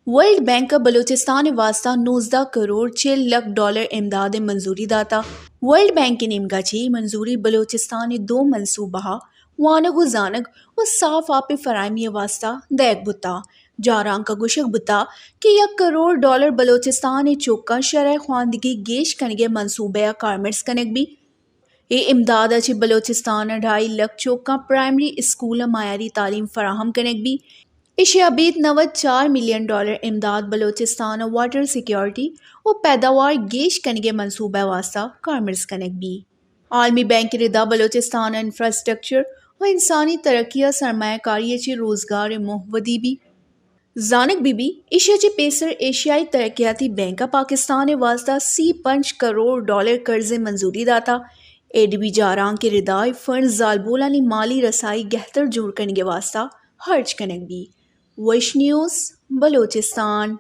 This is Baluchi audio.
ورلڈ بینک ءَ بلوچستان ءِ واستہ نوزدہ کروڑ چل لکھ ڈالر امداد ءِ منظوری داتا۔ ورلڈ بینک ءِ نیمگا چہ اے منظوری بلوچستان ءِ دو منصوبہ وانگ و زانگ و صاف آپ ءِ فراہمی ءِ واستہ دئیگ بوتا۔ جارانک ءَ گوشگ بوتا کہ یک کروڑ ڈالر بلوچستان ءِ چکاں شرح خواندگی گیش کنگ ءِ منصوبہ ءَ کارمرز کنگ بی۔ اے امداد ءَ چہ بلوچستان ءَ ڈھائی لکھ چکاں پرائمری اسکول ءَ معیاری تعلیم فراہم کنگ بی۔ ایشی ءَ ابید نود چار ملین ڈالر امداد بلوچستان ءَ واٹر سیکیورٹی و پیداوار گیش کنگ ءِ منصوبہ ءِ واستہ کارمرز کنگ بی۔ عالمی بینک ءِ ردا بلوچستان ءَ انفراسٹرکچر و انسانی ترقی ءَ سرمایہ کاری ءَ چہ روزگار ءِ موہ ودی بی۔ زانگ بہ بی، ایشی ءَ چہ پیسر ایشیائی ترقیاتی بینک ءَ پاکستان ءِ واستہ سی پنچ کروڑ ڈالر قرض ءِ منظوری داتا۔ اے ڈی بی جارانک ءِ ردا اے فنڈز زالبولانی مالی رسائی گہتر جوڑ کنگ ءِ واستہ ہرچ کنگ بی۔ وش نیوز، بلوچستان۔